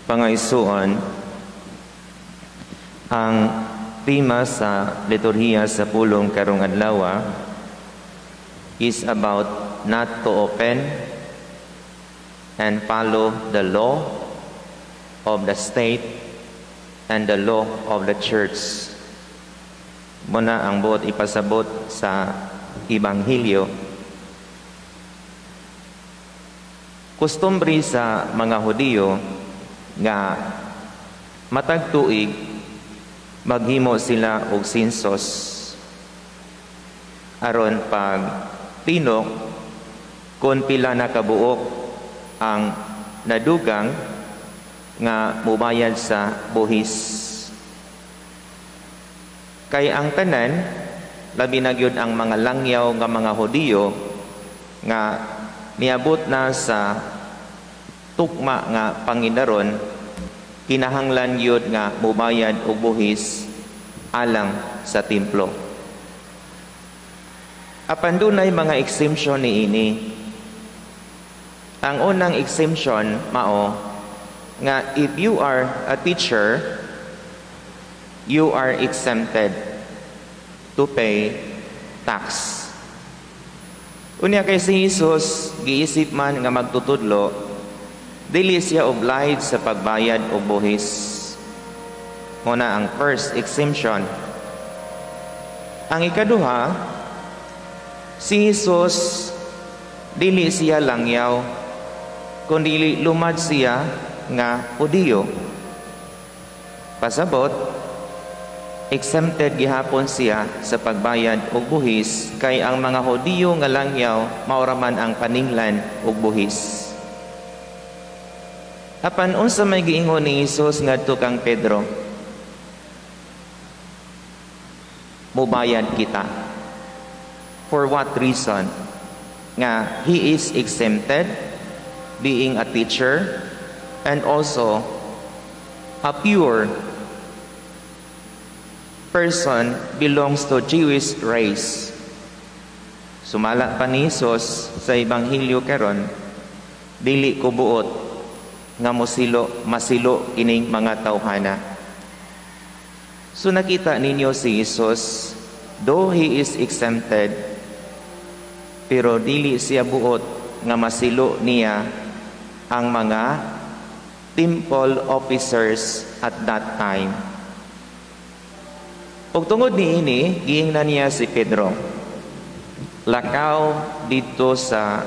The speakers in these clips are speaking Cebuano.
Mga igsuon, ang tema sa liturhiya sa pulong karong adlaw is about not to offend and follow the law of the state and the law of the church. Mao na ang buot ipasabot sa Ebanghelyo. Kostumbre sa mga Hudiyo nga matag tuig maghimo sila og census aron pag tinok kung pila na kabuok ang nadugang nga mubayad sa buhis. Kay ang tanan, labi na gyud ang mga langyaw nga mga Hudiyo nga niabot na sa tukma nga pangidaron, kinahanglan gyud nga mubayad og buhis alang sa templo. Apan dunay mga exemption niini. Ang unang exemption mao nga if you are a teacher, you are exempted to pay tax. Unya kay si Jesus giisip man nga magtutudlo, dili siya obliged sa pagbayad og buhis. Mao na ang first exemption. Ang ikaduha, si Jesus dili siya langyaw, kundi lumad siya nga Hudiyo. Pasabot, exempted gihapon siya sa pagbayad og buhis kay ang mga Hudiyo nga langyaw mao ra man ang paninglan og buhis. Apan unsa may giingon ni Hesus ngadto kang Pedro? Mubayad kita. For what reason? Nga he is exempted being a teacher and also a pure person belongs to Jewish race. Sumala pa ni Hesus sa Ebanghelyo karon, dili ko buot nga mosilo, masilo kining mga tawhana. So nakita ninyo si Jesus, though he is exempted, pero dili siya buot nga masilo niya ang mga temple officers at that time. Ug tungod niini, giingnan niya si Pedro, "Lakaw didto sa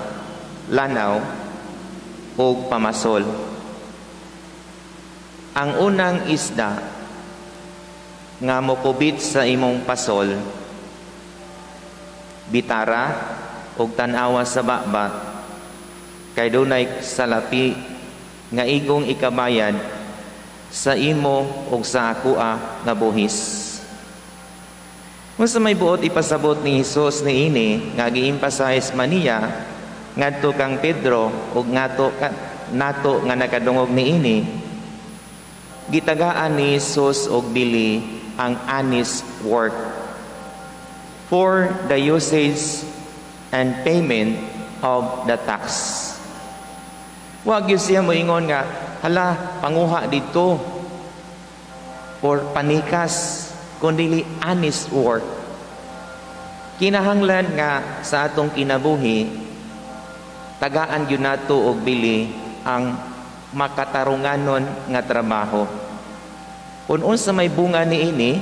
lanaw ug pamasol. Ang unang isda nga mokubit sa imong pasol, bitara ug tan-awa sa baba kay dunay salapi nga igong ikabayad sa imo ug sa akoa nga buhis." Unsa may buot ipasabot ni Hesus niini nga gi-emphasize man niya ngadto kang Pedro ug ngato nato nga nakadungog niini? Gitagaan ni Hesus og bili ang honest work for the usage and payment of the tax. Wa gyud siya moingon nga, "Hala, panguha didto," or panikas, kundi honest work. Kinahanglan nga sa atong kinabuhi, tagaan gyud nato og bili ang makatarunganon nga trabaho. Kung unsa may bunga niini,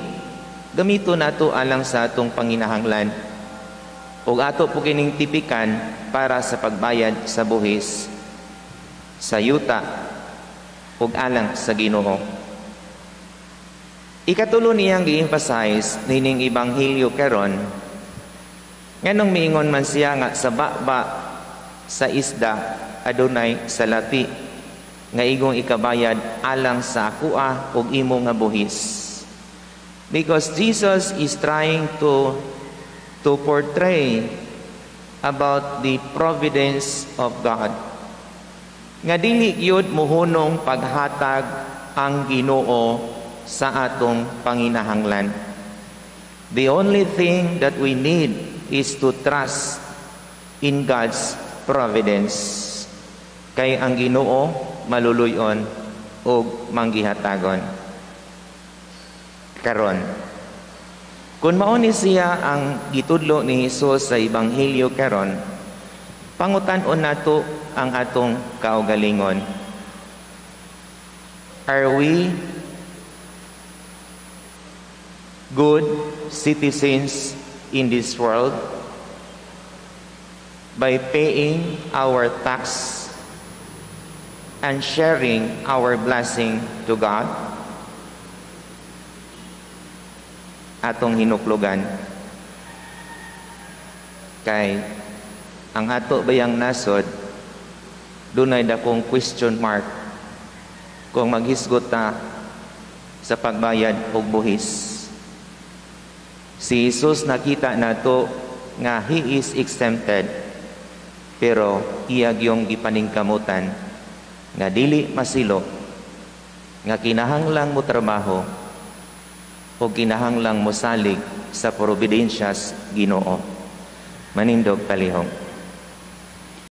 gamito nato alang sa atong panginahanglan. Ug ato po kining tipikan para sa pagbayad sa buhis sa yuta ug alang sa Ginoo. Ikatulo niyang gi-emphasize nining ebanghelyo karon, nganong miingon man siya nga sa baba sa isda adunay salapi nga igong ikabayad alang sa akoa ug imo nga buhis? Because Jesus is trying to portray about the providence of God. Nga dili gyud muhunong paghatag ang Ginoo sa atong panginahanglan. The only thing that we need is to trust in God's providence. Kay ang Ginoo maluluyon. ug manggihatagon. Karon, kung mao ni siya ang gitudlo ni Hesus sa Ebanghelyo karon, pangutan-on nato ang atong kaugalingon. Are we good citizens in this world by paying our tax and sharing our blessing to God? Atong hinuklugan kay ang ato bayang nasod dunay dakong question mark kung maghisgot ta sa pagbayad og buhis. Si Jesus, nakita nato nga he is exempted, pero iya gyung gipaningkamutan nga dili masilo nga kinahanglang mo trabaho o kinahanglang mosalig sa providensyas Ginoo. Manindog palihog.